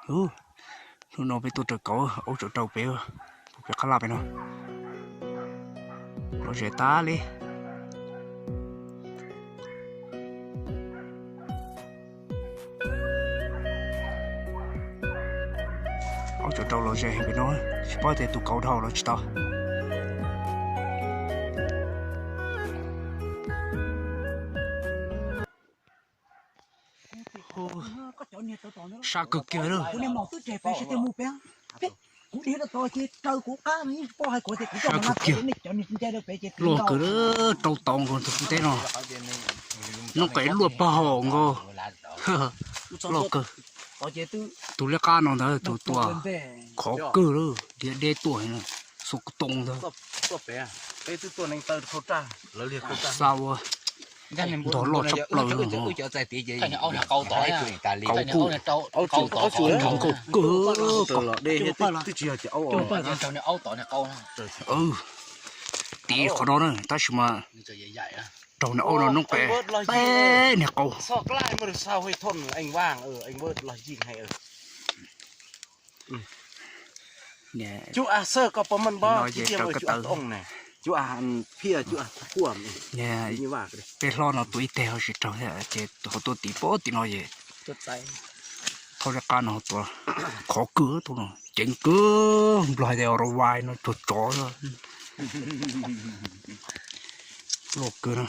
Hnub no peb tuaj raws kauv, aub tseem rau pem, pem qab laj pem no. Lom zem tas li. Aub tseem rau lom zem heev pem no, tsis paub tias tus kauv dhau los tsis tau. Sab kawg kiag lawm. Sab kawg kiag. Loj kawg, rau tau nkaus tus teb no. Noob qes luaj pag hom nkaus. Loj kawg. Tus liab qab no ntawd tus tuaj khov kawg lawm, diav deb tuaj, xuas kuv too ntawd. Xa ua ntog loj tshaj plaws no. Kauv kuj, kauv nkauj kawg. Tiv qhov no na, tab sis mas raug niag aub no noob qes teb niag qau. Peb hlob no tua ib teg ho tsis raug thiab ces ho tuaj tiv pab tim no es thauj liab qab no tua. Khov kawg tus no, ceev kawg, nplog hais tias ravai no cuag tsov. Loj kawg na.